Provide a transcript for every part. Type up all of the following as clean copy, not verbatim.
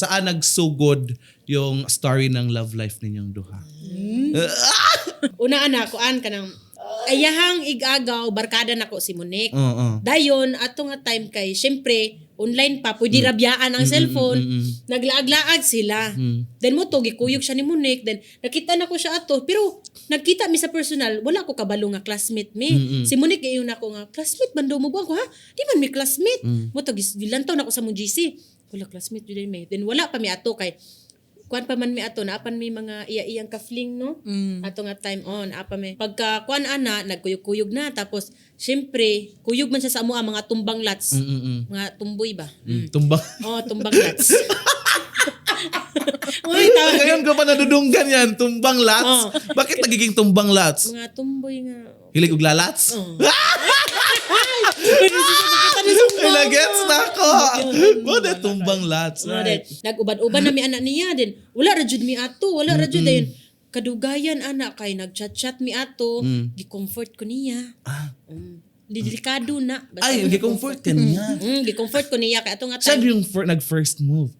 Saan nagsugod yung story ng love life ninyong duha? Una ana kuan kanang ayahang igagaw barkada nako si Monique. Oo. Dayon ato nga time kay syempre online pa, pwede rabyaan ang cellphone. Naglaag-laag sila. Then mo to gikuyog siya ni Monique, then nakita na ko siya ato, pero nagkita mi sa personal, wala ko kabalo nga classmate mi. Si Monique gayon nako nga classmate man daw mo ba ko, ha? Di man mi classmate. Mo to gilantaw na ko sa mong GC. Wala classmate jud mi. Then wala pa mi ato kay kuan pa man mi ato, naapan mi mga iya-iyang ka-fling, no? Ato nga time on, apa mi. Pagka kuan ana, nagkuyog-kuyog na, tapos syempre kuyog man siya sa amo ang mga tumbang lots. Mga tumboy ba? Tumbang. Oh, tumbang lots. Uy, tawag. Ngayon ko pa nadudunggan yan. Tumbang lots. Oo. Bakit nagiging tumbang lots? Mga tumboy nga. Hilig og lalats? Oh. Ay, gets na ako. What a tumbang lots. Right. Right. Nag-uban-uban na mi anak niya din. Wala ra jud mi ato, wala ra jud dayon. Kadugayan ana kay nag-chat-chat mi ato, gi-comfort ko niya. Ah. Di delikado na. Basta Ay, gi-comfort ka niya. Gi-comfort ko niya kay ato nga Siya time. yung nag-first move.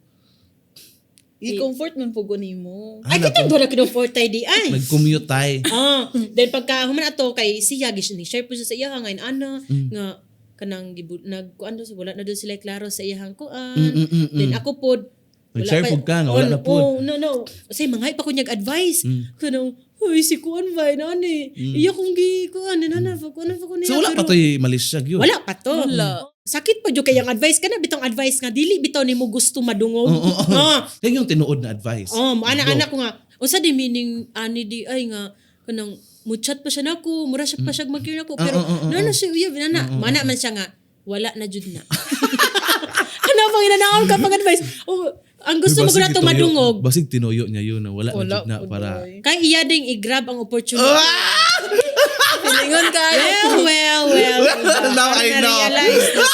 I-comfort man po ko nimo. Ay, kitang doon na kinomfort tay di ay. Nag-commute tay. Ah, then pagka human ato kay siya gis ni share po siya sa iya ngayon ana nga kanang gibu, nag kuan do wala na do sila klaro sa iyahang kuan. Then ako pod wala Nag-share pod ka nga, wala na pod. Oh, no. Kasi mga pa ko niyag advice. Kanang, "Hoy, si kuan ba nani? Iya kong gi kuan nana pa kuan pa ko niya." So wala pa Pero to'y malisya yun. Wala pa to. Wala. Sakit pa jud kay ang advice kana bitong advice nga dili bitaw nimo gusto madungog. Oo. Ah. Yan yung tinuod na advice. Oh, ana-ana ko nga. Unsa di meaning ani di ay nga kanang mo-chat pa siya nako, mura siya pa siya mag nako, pero Oo, oo, oo, na siya uyab na na. Mana man siya nga wala na jud na. Ano bang inanaon ka pag advice? Oh, ang gusto mo Basig ko na to tituyo- madungog. Basig tinuyo niya yun na wala, na Wala jud na po, para. doy. Kay iya ding i-grab ang opportunity. Ah! Feelingon ka. Well, well, well. Now I know. Na-realize na.